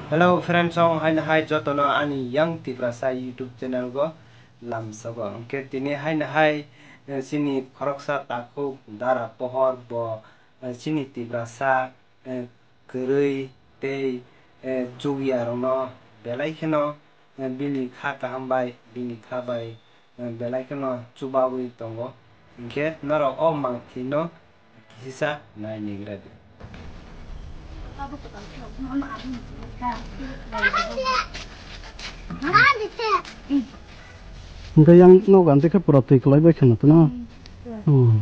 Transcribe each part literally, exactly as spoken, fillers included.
Hello friends, song haino hai jotono ani Young Tiprasa YouTube channel go lamsogo. Hwnkhe tini haino hai, eh, chini khoroksa takhuk Dara Pohor bo, eh, chini Tiprasa, eh, kwrwi tei, eh, chukya rokno belai kheno, eh, bini kha kaham bai, bini kha bai, eh, belai kheno chubagwi tongo. Hinkhe norok o mangthino kisisa nai nigra di. Hwnkhe yang nogo ang khe pura twi kwlai bai kheno tino. Hmm.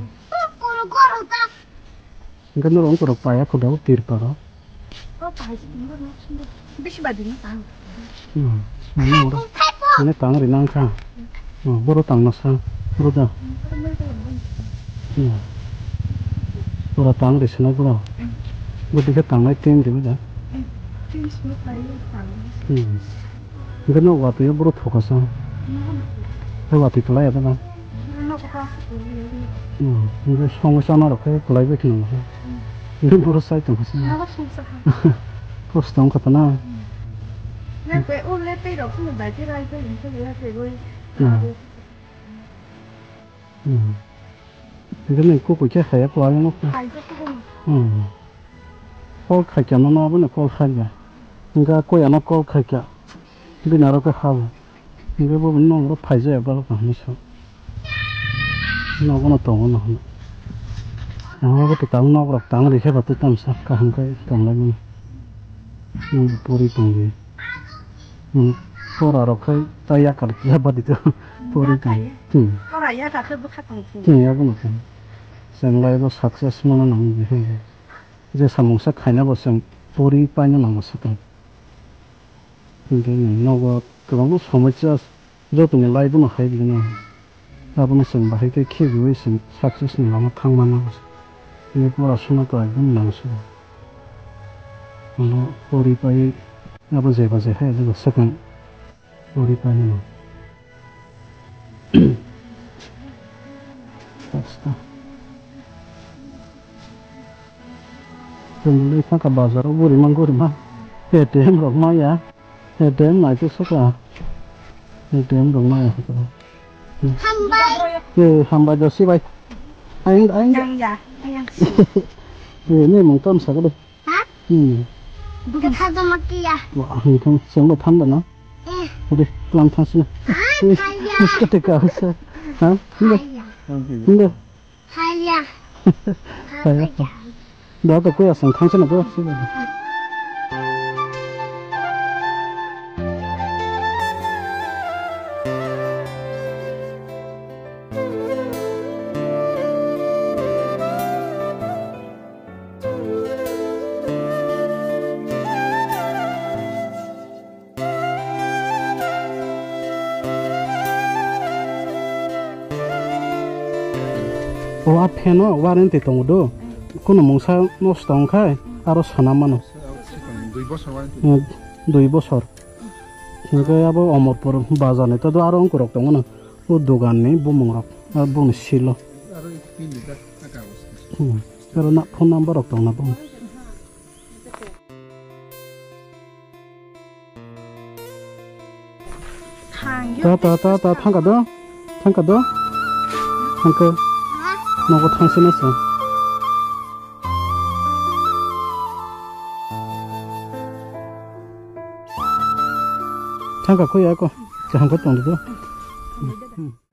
Hwnkhe norok wngkorok paya khuda o tirpal o. O paya se tongo, no, sundor. Bisi badi no tang. Hmm. Mane oro. Mane tang ri nang kha. Hmm, boro tang na sa. Boro da. Hmm. Pura tang ri sina boro. Bodi khe tang nai tin di da. Hmm. Hwnkhe no watwi o boro thokasa. Tei watwi kwlai ya da ba? Hmm, hwnkhe songwi chana rok khe kwlai bai kheno. Hwnkhe boro chai tongkha se. Kosto wngkha ta na? Hmm. Hmm. Hwnkhe nini kuku khe khaya kwlai no. Hmm. Call khaikya no, no, abono call khaikya. Hwnkhe koya no call khaikya. Bini aro khe habo. Hwnkhe bo bini nokro phaijaya borok no hinwi sa. Nogo no tongo no hwnwi. Ang bo tang nok rok tang rikhe ba tei tamsa kaham khe tong lai mano. Nwng pori tong di. Hmm. Pora rok khai ta yakar ya badi to. Pori tong. Hmm. Pora yakar khe bwkha tong. Hmm, ya bono tong. Chwng lai bo success mano nang di. Je samungsa khaina bo chwng pori paina nango swkang. Hwnkhe nogo kwbangma somosya jotoni life-o no hai rwino. Abono chwng bahai khe khibiwi chwng success ni lama thang mano. Tei pora suna to ekdom nangsu. Ano pori pai abo jeba je hai abo swkang. Pori painani. Pasta. Chwng le thangkha bazar o guri man guri man. A T M rok maya. A T M nai khe sokha. A T M rok maya khe. Hambai. Ye hambai do sibai. Ayang ayang. Yang ya, ayang. Ye ne mung tam sa ka de. Ha? Hmm. Bukan. Kita sama kia. Wah, ang thang, sengba thang da na? Eh. Udah, pulang thang sini. Ah, eh, kaya. Diskotek ka sa. Ha? Enggak. Kaya. Enggak. Kaya. Kaya. Kaya. Dah, aku ya sang thang sini, aku sini. O a fan o warranty tongo do. Kuno mungsa nosto wngkhai aro sana mano. Dui bosor warranty. Hmm, dui bosor. Hingke abo Omorpur bazar ni todo aro wngkorok tongo no. O dogan ni bumung rok, aro boni silo. Aro pin rijak, a kagoz. Hmm. Aro na phone number rok tongna bo. Ta, ta, ta, ta, thangka do? Thangka do? Thangka. Nogo thangsinai se. Thangka koi ako. Kaham khe tongdi do.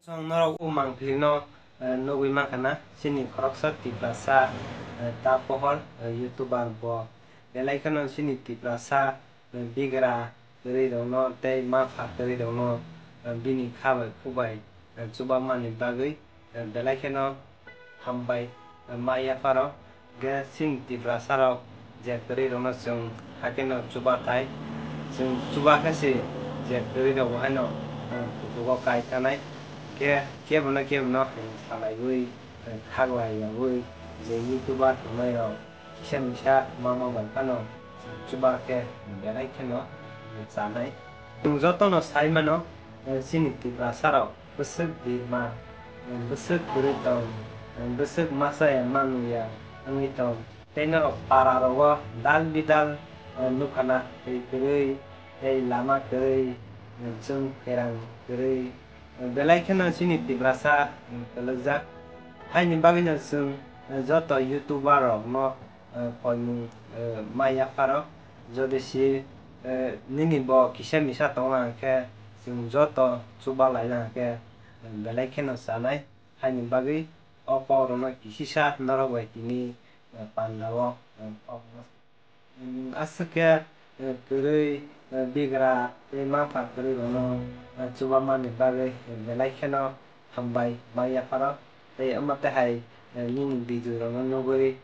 Chwng norok o mangpili no, eh, nugwi mankha na, chini khoroksa Tiprasa, eh, ta pohor, eh, YouTuber bo. Belai kheno chini Tiprasa, eh, bigra kwrwi rokno tei mapha kwrwi rokno, eh, bini kha bai khuk bai, eh, chubamani bagwi, eh, belai kheno hambai, eh, ma yapharo. Hwnkhe chini Tiprasa rok je kwrwi rokno chwng hakhe no chuba thai, chwng chuba khe se je kwrwi rok bo haino, eh, kuchugo kai tanai. Khe kebono kebono, eh, salaiwi, eh, khaklai yagwi je YouTuber tongnai rok kisa misa mama bai phano chuba khe belai kheno chanai. Chwng jotono sai mano, eh, chini Tiprasa rok bwswk birma, bwswk kwrwi tong, bwswk masa ya manwi ya wngwi tong. Tei norok para rogo dal bidal eh, nukhana tei kwrwi, tei lama kwrwi, eh, chwng pherang kwrwi, eh, belai kheno chini Tiprasa, eh, kwlwkjak. Haini bagwino chwng, eh, joto YouTuber rokno, eh, koimung, eh, ma yapharo, jodi si, eh, nini bo kisa misa tongna hwnkhe chwng joto chuba laina hwnkhe, eh, belai kheno chanai. Haini bagwi o kokrokno kisisa norok bai tini, eh, pandao, eh, kokno. Mm, aswk khe, eh, kwrwi, eh, bigra tei mapha kwrwi rokno, eh, chubamani bagwi, eh, belai kheno hambai ma yapharo. Tei omo tei hai, eh, nini video rokno nugwi,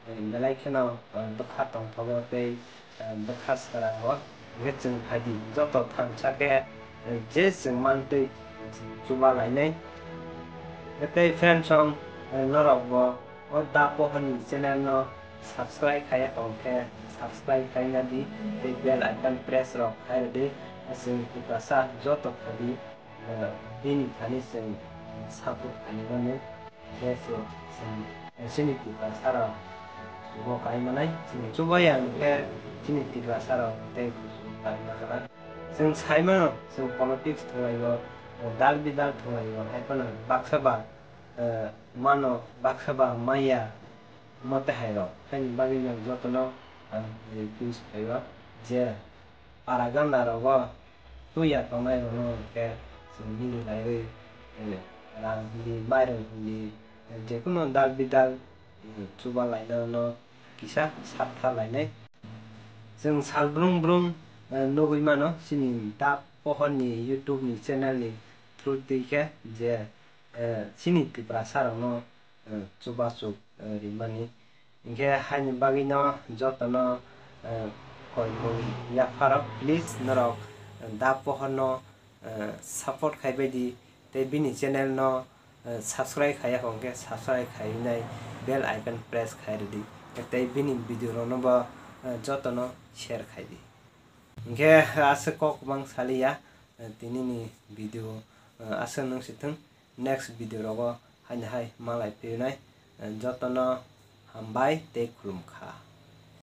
eh, belai kheno, eh, bwkha tongthogo tei, eh, bwkha swrango. Hwnkhe chwng phaidi joto thansa khe, eh, je chwng mantwi chuba lainai. Tei friends song, eh, norok bo o Da Pohorni channel no subscribe khaiya tong khe subscribe khaina di tei bell icon press rok khai rwdi. Chwng Tiprasa joto phaidi, eh, bini thani chwng support khainai mano. Khe se chwng chini Tiprasa rok bo kai manai, chini chubai ang khe chini Tiprasa rok tei kuchuk kai manai. Chwng sai mano, chwng politics thwnglaio, dal bidal thwnglaio, hai phano baksa ba, eh, mano, baksa ba maya, omo tei hai rok. Haini bagwi no jotono ang request khaio je para gana rogo twi ya tongnai rokno hwnkhe chwng mili laiwi, eh, rang hili, mairung hili, eh, jekuno dal bidal, eh, chuba lainano kisa sattha lainai. Chwng sal brung brung, eh, nugwi mano chini Da Pohorni YouTube ni channel ni through twi khe je, eh, chini Tiprasa rokno, eh, chubachuk, eh, rimani. Hinkhe haini bagwino jotono, eh, koimung yapharo, please norok, eh, Da Pohorno, eh, support khaibaidi tei bini channel no, eh, subscribe khaiya hwnkhe subscribe khainai bell icon press khai rwdi tei bini video rokno bo, eh, jotono share khaidi. Hinkhe aswk kok bang saliya, eh, tinini video, eh, aswk nung si thung. Next video rogo haini hai malai phirnai, eh, jotono hambai tei khulumkha.